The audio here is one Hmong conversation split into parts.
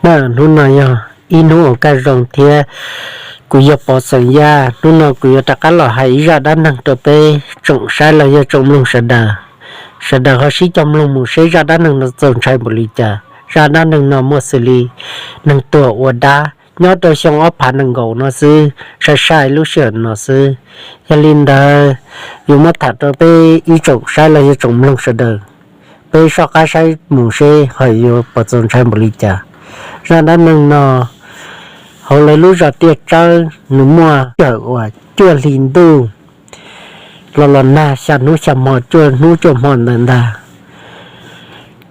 Hnub no yog ib hnub uas kaj zoo thiab kuv yog Pov Xeem Yaj. Hnub no kuv yuav rov qab los hais ib zaj dab neeg rau peb tsoom saib los yog tsoom mloog sawv daws. Sawv daws ho sib cog mloog mus seb zaj dab neeg no txaus ntshai npaum li cas. Zaj dab neeg no muaj xws li neeg tuag ua dab nyob rau xyoo ob phav nees nkaum no xwb, sai sai lub sij hawm no xwb. Yog li ntawd, yuav muab tham rau peb ib tsoom saib los yog tsoom mloog sawv daws, peb soj qab saib mus seb ho yuav puas txaus ntshai npaum li cas. Zaj dab neeg no hauv lawv lub zos Tiaj Tsawb nws muaj sij hawm uas cuaj hli ntuj los los nag xya hnub xya hmo, cuaj hnub cuaj hmo ntawd ntag.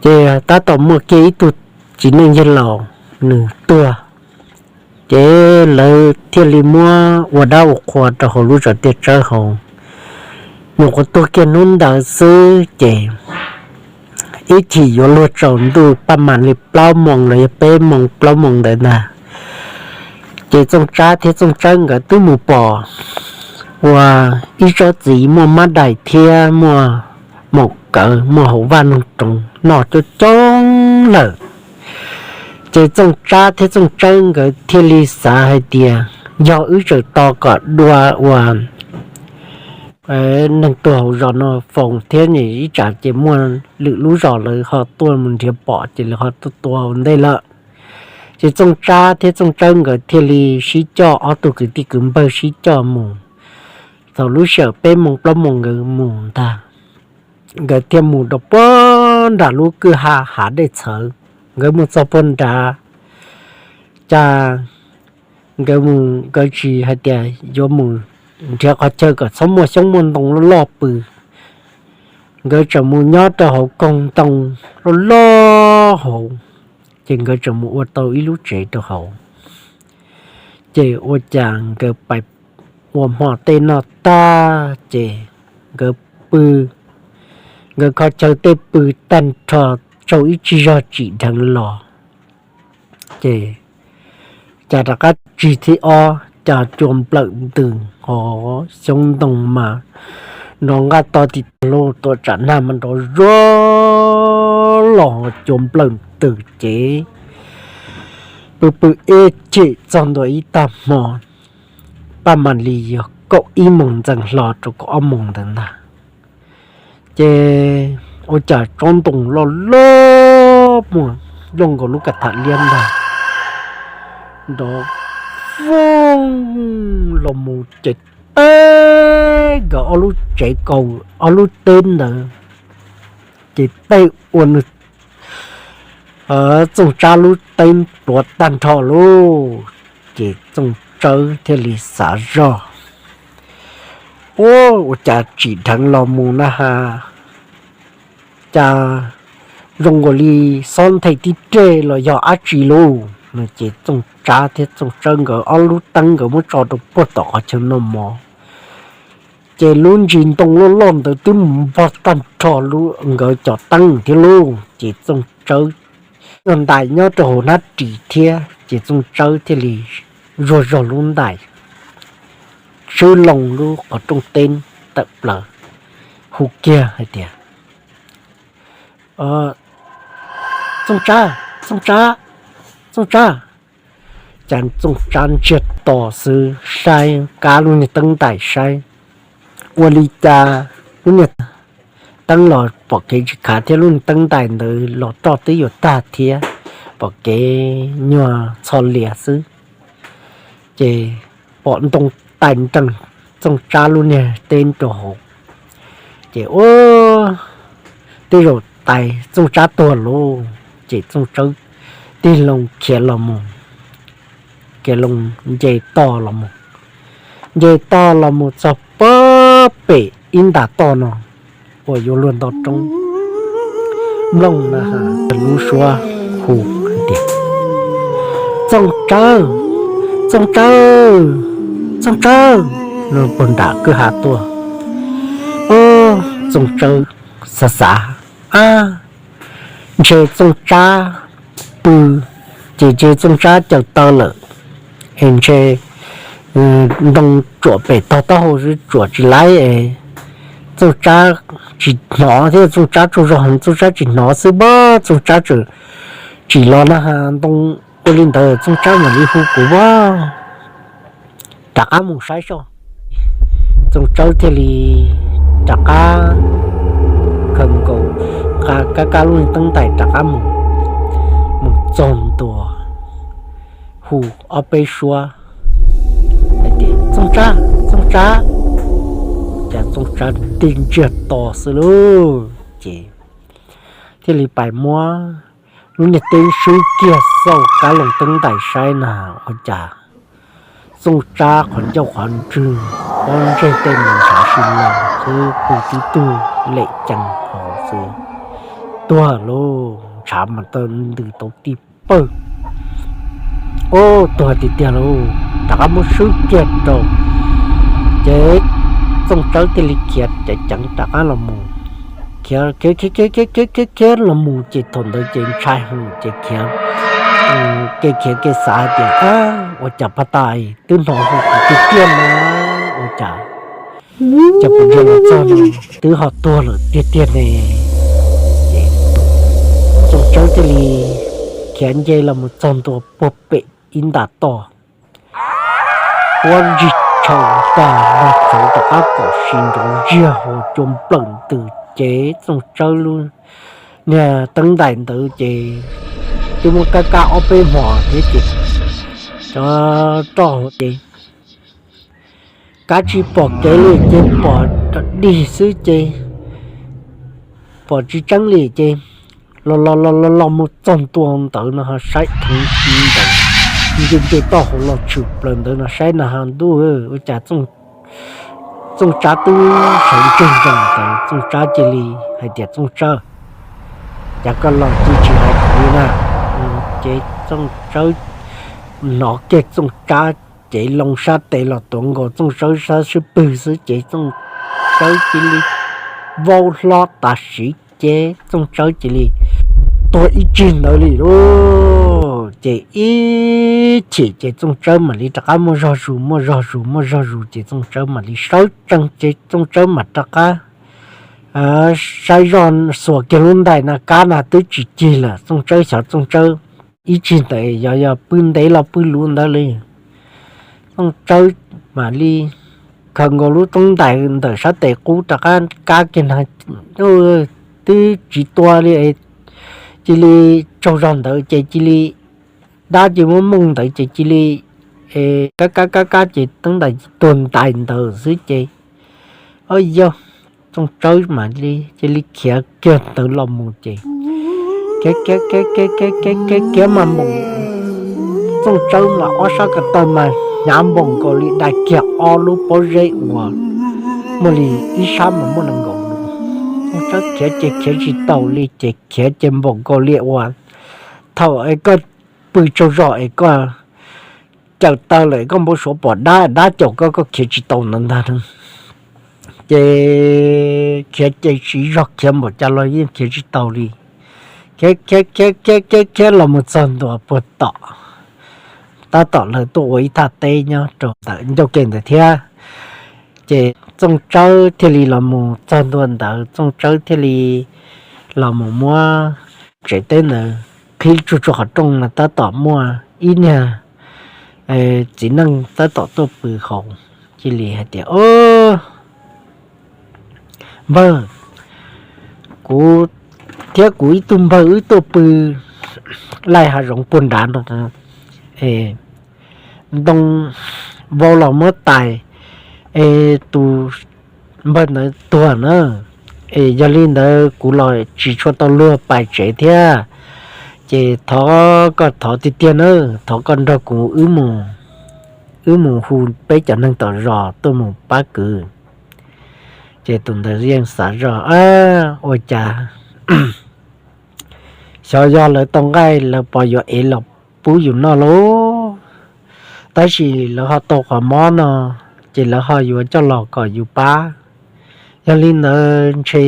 Ces tab tom muaj kiag ib tug txiv neej yawg laus nws tuag, ces lawv thiaj li muab ua dab ua qhua rau hauv lub zos Tiaj Tsawb hauv. Nyuam qhuav tuag kiag hnub ntawd xwb ces ib chim yuav luag tsaus ntuj paj mam li plaub moos los yog peb moos plaub moos ntawd ntag, ces Txooj Tsab thiab Txooj Tsawb nkawd twb mus pom ua ib tsob txiv muaj mab dais thiab muaj maum kawv muaj hauv vaj noog roov noj coob coob lawm. Ces Txooj Tsab thiab Txooj Tsawb nkawd thiaj li xav hais tias yog wb tseem tos kom dua ua neeg tuag hauv zos no foos thiab ib tsam ces muaj lwm lub zos lawv ho tuaj mus nrhiav pom ces lawv ho tuaj tua ua ntej lawm. Ces Txooj Tsab thiab Txooj Tsawb nkawd thiaj li sib coj, ob tug kwv tij kwv npawg sib coj mus. Thaum lub sij hawm peb moos plaub moos nkawd mus ntag, nkawd thiaj mus rau puag nram lub kwj ha hav dej txhawv. Nkawd mus txog puag nrad, cas nkawd mus nkawd tsis hais tias yuav mus nrhiav qhov chaw kom txhob muaj xyoob muaj ntoo loj loj pw. Nkawd tseem mus nyob rau hauv koog ntoo loj loj hauv, ces nkawd tseem mus ua tau ib lub tsev rau hauv. Ces ua cas nkawd pais ua hmo tej noj tag ces nkawd pw, nkawd kho chaw tej pw tag nrho, tsaug ib tsig zog tsim dheev los, ces cas rov qab tsig thib ob cas cua nplawm ntws hov xyoob ntoo mas nrov nqaj to tim tag lug, tuam tsam nag mas nrov zuag los cua nplawm ntws ces pw pw ib chim txog ntua ib tag hmo, paj mam li yog kaum ib moos ntxees hlo rau kaum ob moos ntawd ntag. Ces ua cas tsob ntoo loj loj muaj zoo nkaus lub kas tham liab ntag, nrov voog los mus ces teb nkawd ob lub tsev kaus ob lub teb ntawd, ces tej ua nws Txooj Tsab lub teb pluav tag nrho lauj. Ces Txooj Tsawb thiaj li xav zog, ua, ua cas tsim dheev los mus na has, cas zoo nkaus li xob nthe tib reg los yog dab tsi lauj no. Ces Txooj Tsab thiab Txooj Tsawb nkawd ob lub teeb nkawd muab tso rau puag tom qhov chaw noj mov, ces lub ntsis ntoo loj loj ntawd twb mus npog tag nrho nkawd cov teeb thiab lauj. Ces Txooj Tsawb yog ntais nyob rau hauv hnab ris thiab, ces Txooj Tsawb thiaj li zuag zog lub ntais, swb loo lub qhov rooj teb tawm plaws, hu kiag hais tias, Txooj Tsab, Txooj Tsab, Txooj Tsab. Cas Txooj Tsab ntsiag to xwb, saib kab lub niag teeb ntais saib ua li cas lub niag teeb los pom kev tsis khav thiab, lub niag teeb ntais ntawd los roj twb yuav tag thiab, pom kev nyuag txho lias xwb. Ces pom ntoo tais nrees Txooj Tsab lub niag teb rau hauv, ces ua tej zaum tais Txooj Tsab tuag lauj. Ces Txooj Tsawb tig loo khiav los mus, khiav loo nce toj los mus, nce toj los mus txog puag pem ib ntas toj no uas yuav luag nto roob. Mloog na, lub suab hu tias, Txooj Tsawb, Txooj Tsawb, Txooj Tsawb, no puag nram kwj ha tuaj. Txooj Tsawb xav xav, a, ntshe Txooj Tsab pw, ces ntshe Txooj Tsab caws taw lawm, es ntshe ntoo tsuam pem tog taub hau tsuam tsis laib es Txooj Tsab tsis hnov thiab, Txooj Tsab tsaug zog, Txooj Tsab tsis hnov xwb pob, Txooj Tsab tseem tsim los na has ntoo Ua li ntawd Txooj Tsawb mam li hu kuv ua rov qab mus saib soj. Txooj Tsawb thiaj li rov qab khaws nkaus, kab kab lub teeb ntais rov qab mus, mus txog ntua hu ob peb suab hais tias, Txooj Tsab, Txooj Tsab! Cas Txooj Tsab tib ntsiag to xwb lauj. Ces thiaj li pais muab lub niag teeb swb kiag xauj kab lub teeb ntais saib na, ua cas Txooj Tsab qhov ncauj qhov ntswg, pob ntseg tej mus ntshav si no xwb, pw tib tug lem cees hauv xwb. Tuag lauj, ntshav mas tau ntws tau tib pawg. Ub, tuag tiag tiag lauj, rov qab muab swb kiag rau. Ces Txooj Tsawb thiaj li khiav ceev ceev rov qab los mus. Khiav khiav khiav khiav khiav khiav khiav los mus ces thaum ntawd ces ntshai heev ces khiav kev khiav kev xav hais tias, Ua cas pag tas twb hnov hu kuv tiag tiag na, ua cas, cas kuv ntsia los txog no twb ho tuag lawm tiag tiag ne? Ces Txooj Tsawb thiaj li khiav nce los mus txog ntua puag pem ib nta toj, huab ntsig tshau tag, nag txawv rov qab kom si nrov ziag hos cua nplawm ntws ces Txooj Tsawb lub niag teeb ntais ntawd ces twb muab kab kab ob peb hmos thiab ces rov roj hauv ces kab tsis pom kev li ces pom dig xwb ces pom tsis tseeb li ces los los los los los mus txog ntua ntawd no ho saib dheev tiv ntawd, nce nce toj hauv los tshwm plaws ntawd no saib na ho ntuj, ua cas Txooj Tsab twb sawv ntseg ntsoog ntawd. Txooj Tsab cia li hais tias, Txooj Tsawb, cas koj los tsis hais kuv li na? Ces Txooj Tsawb hnov kiag Txooj Tsab ces loo sab tes los tuav nkaus Txooj Tsawb sab sib pwg xwb ces Txooj Tsawb cia li vau hlo tam sim ces Txooj Tsawb cia li tuag ib tsig ntawd li lauj. Ces ib chim ces Txooj Tsawb mam li rov qab muaj zog zus muaj zog zus muaj zog zus ces Txooj Tsawb mam li sawv tsees ces Txooj Tsawb mam rov qab saib zoj xuas kiag lub ntais na kab na twb tsis cig lawm. Txooj Tsawb xyov Txooj Tsawb ib tsig ntawd yog yog pw ntev los pw luv ntawd li. Txooj Tsawb mam li khaws nkaus lub teeb ntais ntawm sab tes qub rov qab kab kiag na, twb tsis tua li. Cia li tsaug zog ntawd ces cia li dab cia muab mooj ntawd ces cia li kab kab kab kab ces teeb ntais tuag ntais ntawd xwb ces, o yog, Txooj Tsawb mam li cia li khiav kiag ntawd los mus ces khiav khiav khiav khiav khiav khiav khiav mas npaum Txooj Tsawb mas ob sab ko taw mas hnyav npaum nkaus li dai kiag ob lub pob zeb uas muaj li ib sab mas muaj nees nkaum lus. Txooj Tsawb khiav ces khiav tsis taus li ces khiav ces npaum nkaus li uas thaum es koj pw tsaug zog es koj cawm taw lawm koj npau suav pom dab, dab caum koj, koj khiav tsis tau ntawd ntag. Ces khiav ces siv zog khiav npaum cas los yeej khiav tsis tau li. Khiav khiav khiav khiav khiav khiav los mus txog ntua puag tom, tab tom lawv tuaj ua ib thaj teb nyob rau ntawm ncauj ke ntawd thiab. Ces Txooj Tsawb thiaj li los mus txog ntua ntawd, Txooj Tsawb thiaj li los mus muab tsev teb ntawd qhib tsuag tsuag qhov rooj no tab tom muaj ib niag txiv neej tab tom tuaj pw hauv. Cia li hais tias, Npawg, kuv thiab kuv ib tug npawg wb tuaj pw laij hav zoov puag nrad no, ntoo vau los muab tais, es tus npawg ntawd tuag na, es yog li ntawd kuv los tsis tshua tau luag pais tsev thiab, ces thov koj, thov tiag tiag na, thov koj nrog kuv wb mus hu peb cov neeg tom zos tuaj mus pab kwv. Ces tus ntawd yeej xav zoj, ua cas xyov yog lawv tau nqaij lawv pos yuav ev los pub yus noj lauj, tab sis lawv ho tau qhov mob no, ces lawv ho yuav coj los kom yus pab. Yog li ntawd ntshe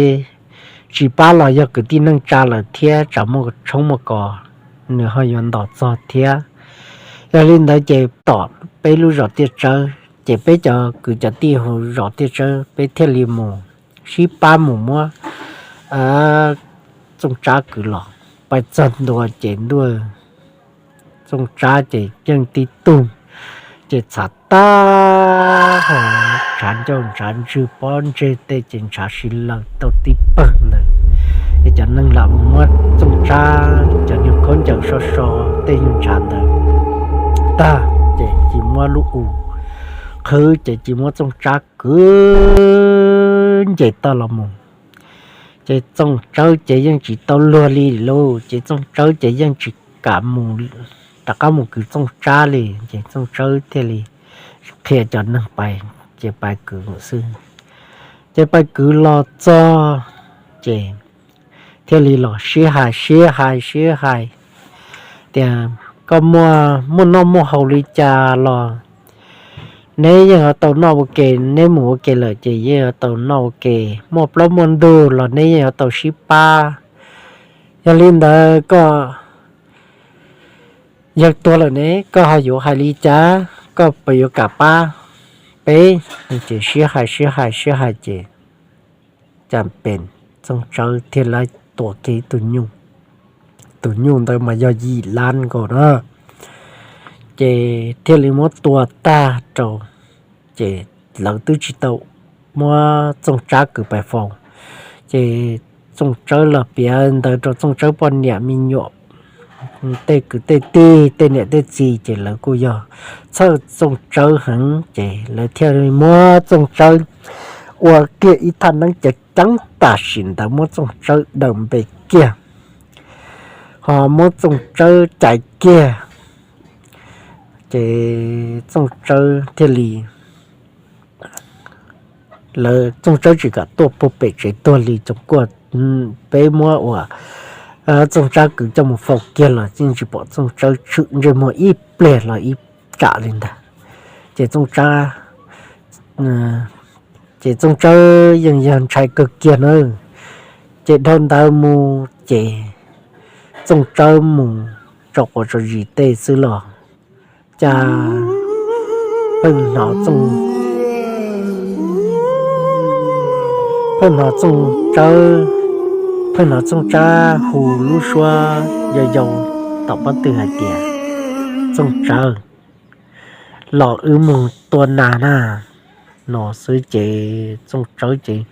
tsis pab los yog kwv tij neej tsa lawm thiab tsam muaj tshoob muaj kos, nws ho yuav ntos txog thiab. Yog li ntawd ces tom peb lub zos Tiaj Tsawb, ces peb cov kwv cov tij hauv zos Tiaj Tsawb peb thiaj li mus sib pab mus muab Txooj Tsab kwv los. Pais txog ntua ces ntuj, Txooj Tsab ces yeej tib tug ces txhav tag ho ntshav ncauj ntshav ntswg pob ntseg tej ces ntshav si lawm tau tib pawg ntawd. Es cov neeg lam mus muab Txooj Tsab cov nyuag khaub ncaws so so tej nyuag ntshav ntawd tag ces cia muab lub u qhwv ces cia muab Txooj Tsab kwv nce toj los mus. Ces Txooj Tsawb ces yeej tsis tau luag li lauj, ces Txooj Tsawb ces yeej tsis kam mus, rov qab mus kwv Txooj Tsab li. Ces Txooj Tsawb thiaj li qhia cov neeg pais, ces pais kwv xwb. Ces pais kwv los txog ces thiaj li los sib hais sib hais sib hais tias, koj muaj, muaj noj muaj haus li cas los neb yeej yuav tau noj ua ke, neb mus ua ke lawm ces yeej yuav tau noj ua ke, muaj plaub muaj ntug los neb yeej yuav tau sib pab. Yog li ntawd koj yawg tuag lawm ne, koj ho yuav hais li cas, koj puas yuav kam pab peb? Ces sib hais sib hais sib hais ces cas pes Txooj Tsawb thiaj li tua kiag ib tug nyuj. Tus nyuj ntawd mas yog yim lab nkaus na. Ces thiaj li muab tua tag rau, ces lawv twb tsis tau muab Txooj Tsab kwv pais faus. Ces Txooj Tsawb los piav ntawd rau Txooj Tsawb poj niam me nyuam, tej kwv tej tij tej niam tej txiv ces lawv kuj yog txhawj Txooj Tsawb heev ces lawv thiaj li muab Txooj Tsawb ua kiag ib thaj neeb ceev ceev tam sim ntawd muab Txooj Tsawb daws npe kiag, ho muab Txooj Tsawb cais kiag. Ces Txooj Tsawb thiaj li, lawv Txooj Tsawb tsis kam tuaj puag pem tsev tuag li, tsoom kuaj peb muab uas Txooj Tsab kwv coj mus faus kiag los yeej tsis pom Txooj Tsawb tshwm ntsej muag ib pliag los ib tsam li ntag. Ces Txooj Tsab, ces Txooj Tsawb yeej yog ntshai kawg kiag na. Ces dhau ntawd mus ces Txooj Tsawb mus tso quav tso zis tej xwb los cas pheej hnov Txooj, pheej hnov Txooj Tsawb, pheej hnov Txooj Tsab hu lub suab yau yau tom pob tw hais tias, Txooj Tsawb, los wb mus tua nas na, no xwb ces Txooj Tsawb ces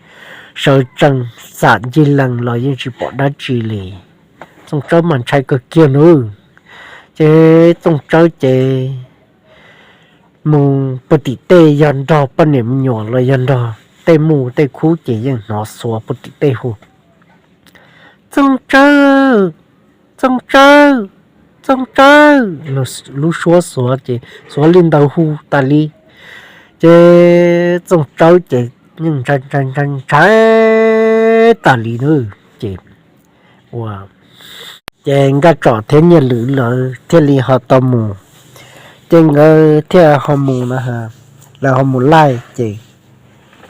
sawv tsees xam ncig lees los yeej tsis pom dab tsi li. Txooj Tsawb mas ntshai kawg kiag nawb. Ces Txooj Tsawb ces mus puag tim tej yog nrog poj niam me nyuam los yog nrog tej muj tej khub ces yeej hnov xuav puag tim tej hu, Txooj Tsawb, Txooj Tsawb, Txooj Tsawb, lub suab xuav ces xuav li ntawd hu tas li. Ces Txooj Tsawb ces yeej ntshai ntshai ntshai tas li na. Ces ua, ces Nkaj Tsom thiab Nyiaj Lwm lawv thiaj li ho tau mus. Ces nkawd thiaj ho mus na, lawv ho mus laij ces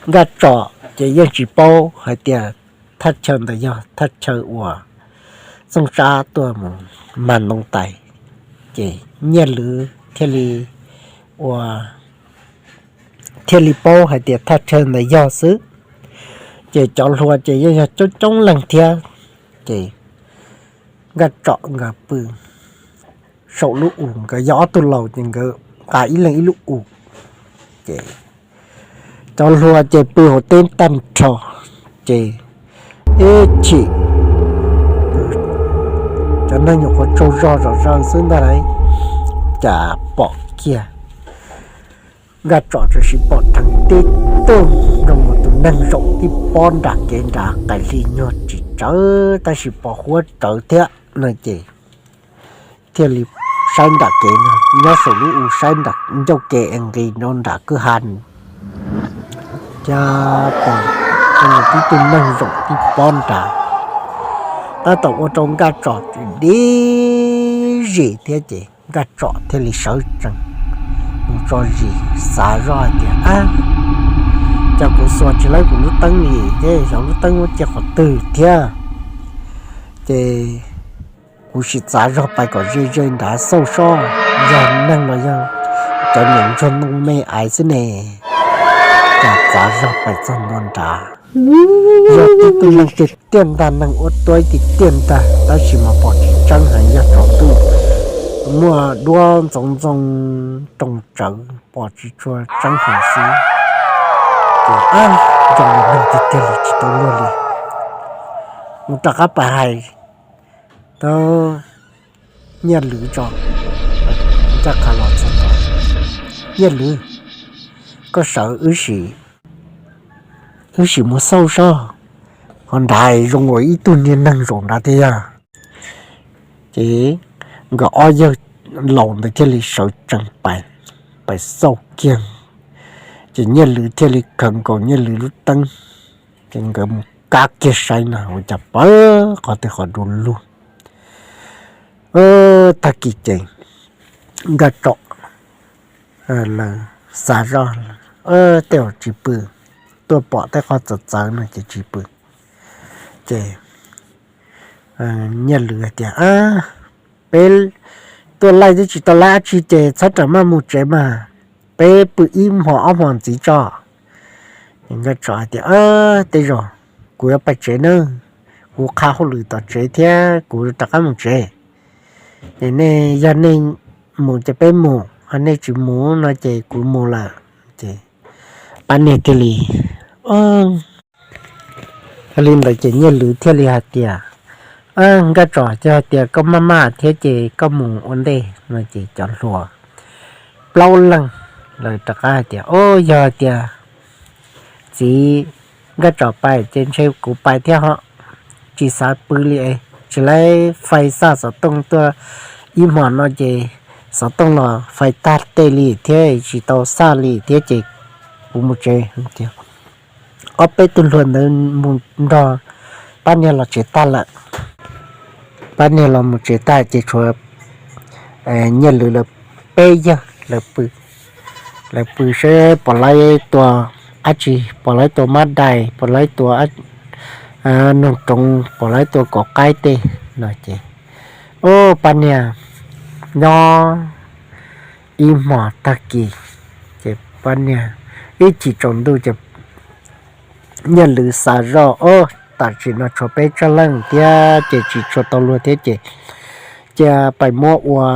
Nkaj Tsom ces yeej tsis paub hais tias thaj chaw ntawd yog thaj chaw uas Txooj Tsab tuaj mus mag ntoo tais. Ces Nyiaj Lwm thiaj li ua, thiaj li paub hais tias thaj chaw ntawd yog xwb. Ces cov hluas ces yeej yog coob coob leej thiab. Ces Nkaj Tsom nkawd pw saum lub u, nkawd yog ob tug laus ces nkawd nqa ib leeg ib lub u. Ces cov hluas ces pw hauv teb tag nrho. Ces ib chim cov neeg nyuam qhuav tsaug zog zom zaws xwb ntag lauj, cas pom kiag Nkaj Tsom tam sim pom dheev tib tug nrog tus neeg zaum tib pob nram kev nrad, qais hli nyuag tsis tsawv tab sis pos huab tsawv thiab no ces thiaj li saib nram kev no, nyob saum lub u saib nram ncauj kev es nqis rau nram kwj ha cas pom tib tug neeg zaum tib pob nrad, tab tom ua rau Nkaj Tsom dib zis thiab ces Nkaj Tsom thiaj li sawv tsees mus tso zis xav zoj hais tias, ab, cas kuv xuas tsis laib kuv lub teeb li thiab xyov lub teeb muab cia qhov twg thiab. Ces kuv sim txav zog pais kom ze ze nrad xauj soj yog neeg los yog cov niam ntsuag ntoo me aiv xwb ne. Cas txav zog pais txog ntua nrad, yog tib tug neeg tiag tiag ntag, neeg ua tuab tiag tiag ntag, tab sis mas pom tsis tseeb heev, yog tsaus ntuj muaj duab ntxoov ntxoo rooj tsawv pom tsis tshua tseeb heev xwb. Ces zoo li neeg tiag tiag li tsis tau luag li. Mus rov qab pais hais rau Nyiaj Lwm tso, ncaj qha los txog tod, Nyiaj Lwm, koj sawv wb sim mus xauj soj, ho nrad zoo ua ib tug niag neeg zaum nrad thiab yog. Ces nkawd ob yawg laus ntawd thiaj li sawv tsees pais, pais xauj kiag. Ces Nyiaj Lwm thiaj li khaws nkaus Nyiaj Lwm lub teeb, ces nkawd mus kab kiag saib no ua cas pawg qhov twg qhov du lug. Tag kis ces Nkaj Tsom lawv xav zoj, tej zaum tsis pw, tuaj pom tej qhov txawv txawv no ces tsis pw. Ces Nyiaj Lwm hais tias, peb tuaj laij twb tsis tau laij dab tsi ces txhob rawm maj mus tsev mas, peb pw ib hmo ob hmo ntxiv tso. Nkaj Tsom hais tias, tej zaum kuv yuav pais tsev nawb, kuv qha hauj lwm tom tsev thiab kuv rov qab mus tsev. Ces nej, yog nej mus ces peb mus, ho nej tsis mus no ces kuv mus lawm. Ces pab niag thiaj li, yog li ntawd ces Nyiaj Lwm thiaj li hais tias, Nkaj Tsom, yog hais tias koj maj maj thiab ces koj mus ua ntej no ces cov hluas plaub leeg lawv rov qab hais tias, o, yog hais tias txiv Nkaj Tsom pais ces ntshe kuv pais thiab ho, tsis xav pw li es tsis laib fais xaj xov tooj tuaj ib hmo no ces xov tooj los fais tag tej li thiab tsis tau xaj li thiab ces kuv mus tsev. Ob peb tug hluas ntawd mus nrog pab niag los tsev tag lawm. Pab niag los mus tsev tag ces tshuav Nyiaj Lwm lawv peb yawg lawv pw, lawv pw seb puas laib tua dab tsi, puas laib tua mab dais, puas laib tua noog roov, puas laib tua kauv qaib tej no ces, o, pab niag nyob ib hmo tag kis ces pab niag ib chim tsaus ntuj ces Nyiaj Lwm xav zoj, o, tam sim no tshuav peb tsawg leej thiab ces tsis tshua tau luag thiab ces cia pais muab ua,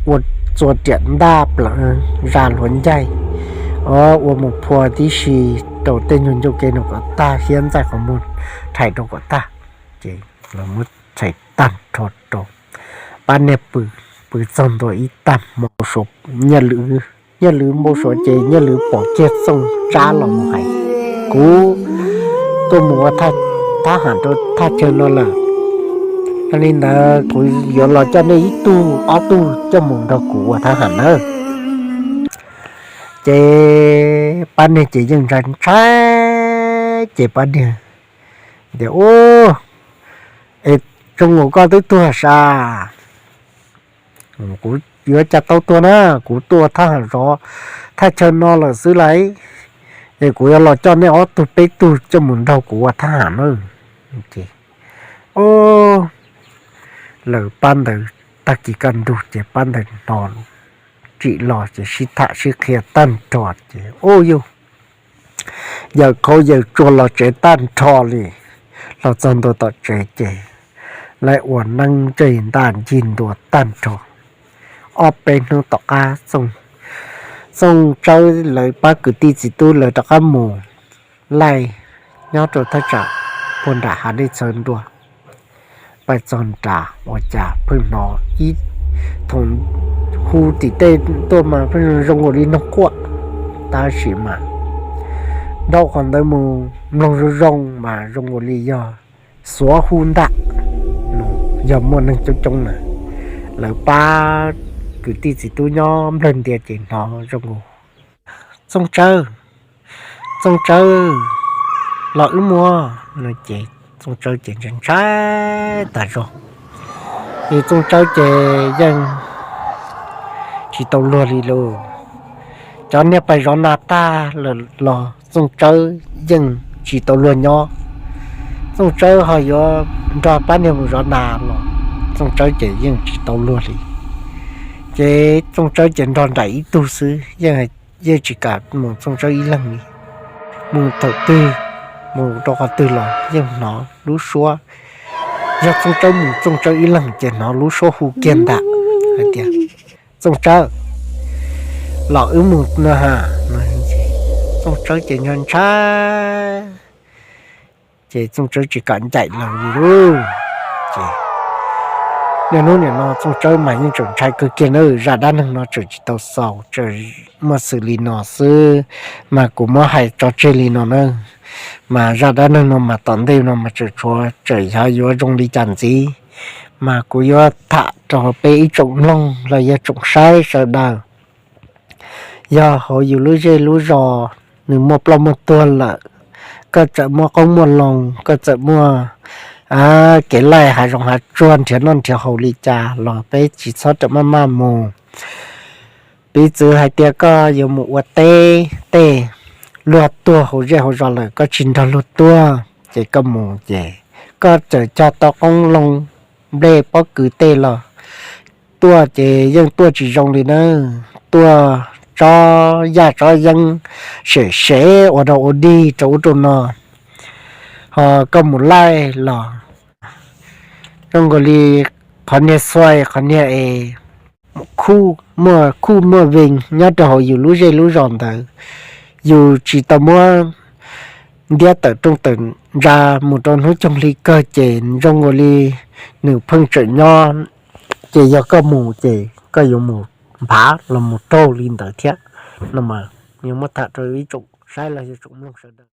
ua txua riam ntaj plaws zas hluav ncaig, o, ua mus phua tib si rau tej nyuag ncauj ke no kom tag, hiab ntxaij qhov muag rhais rau kom tag, ces los muab txhais tag nrho rau. Pab niag pw, pw txog ntua ib tag hmo, Nyiaj Lwm, Nyiaj Lwm npau suav ces Nyiaj Lwm pom kiag Txooj Tsab los mus hais, kuv tuaj mus ua thab ham rau thaj chaw no lawm, yog li ntawd kuv yuav los coj nej ib tug ob tug coj mus nrog kuv ua thab ham nawb. Ces pab niag ces yeej ntshai ntshai, ces pab niag tias, u, es zoo nkaus koj twb tuag sas, kuv yuav cas tau tuag na, kuv tuaj thab ham zov thaj chaw no lawm xwb lauj, es kuv yuav los coj nej ob tug peb tug coj mus nrog kuv ua thab ham na. Ces lawv pab ntawd tag kis kaj ntug ces pab ntawd hnov tsim los ces sib tham sib qhia tag nrho ces, u, yawg, yawm khaub yawm tsuag los tsev tag nrho li. Los txog ntua tom tsev ces lawv ua neeb ntsej ntaj ncig ntua tag nrho. Ob peb hnub tom qab, Txooj Tsawb lawv pab kwv tij txiv tub lawv rov qab mus laij nyob rau thaj tsam puag nram hav dej txhawv ntua. Pais txog nram ua cas pheej hnov ib thoom hu tim tej tuaj mas pheej zoo nkaus li noog quaj, tab sis mas dhau qhov ntawd mus mloog zoo zoo mas zoo nkaus li yog xuav hu ntag, yog muaj neeg coob coob na. Lawv pab kwv tij txiv tub nyob nplawg ntias ces hnov zoo nkaus, Txooj Tsawb, Txooj Tsawb, los wb mus no ces Txooj Tsawb ces ntshai ntshai tas zog. Es Txooj Tsawb ces yeej tsis tau luag li lauj. Cov niag pais zov nas tag lawm los Txooj Tsawb yeej tsis tau luag nyob. Txooj Tsawb ho yuav nrog pab niag mus zov nas los Txooj Tsawb ces yeej tsis tau luag li. Ces Txooj Tsawb ces nrog nraim ib tug xwb, yeej tsis kam mus Txooj Tsawb ib leeg li. Mus thaum twg, mus rau qhov twg los yeej hnov lub suab, yog Txooj Tsawb mus Txooj Tsawb ib leeg ces hnov lub suab hu kiag ntag. tias, Txooj Tsawb, los wb mus no ha. Txooj Tsawb ces ntshai ntshai, ces Txooj Tsawb tsis kam ncaim los li lub. Ces niaj hnub nim no Txooj Tsawb mas yeej tseem ntshai kawg kiag na, zaj dab neeg no tseem tsis tau xaus, tseem muaj xws li no xwb, mas kuv muab hais tso tseg li no na. Mas zaj dab neeg no mas tom ntej no mas tseem tshuav tseem xyov yuav zoo li cas ntxiv, mas kuv yuav tham rau peb ib tsoom mloog los yog tsoom saib sawv daws. Yog hauv yus lub zej lub zos nws muaj ploj muaj tuag lawm, koj txawm muaj qoob muaj loo, koj txawm muaj kev laij hav zoov hav tsuag nrhiav noj nrhiav haus li cas los peb tsis txhob rawm maj maj mus. Piv txwv hais tias koj yuav mus ua teb tej, luag tuag hauv zej hauv zos lawm koj tsis nrog luag tuag ces koj mus ces koj txawm cog tau qoob loo nplej pob kws tej los tuaj ces yeej tuaj tsis zoo li na. Tuaj tsob yaj tsob yeeb, sev sev ua rau ua dig rau ub rau no, ho koj mus laij los zoo nkaus li qhov niag xuai qhov niag es muaj khuj muaj vees nyob rau hauv yus lub zej lub zos ntawd. Yus tsis tau muab ntiab tawm rooj tawm ntsa mus rau hnub coog hli kawg ces zoo nkaus li nws pheej tseem nyob. Ces yog koj mus ces koj yuav mus nphav los mus raug li ntawd thiab no mas yuav muab tham rau ib tsoom saib los yog tsoom mloog sawv daws.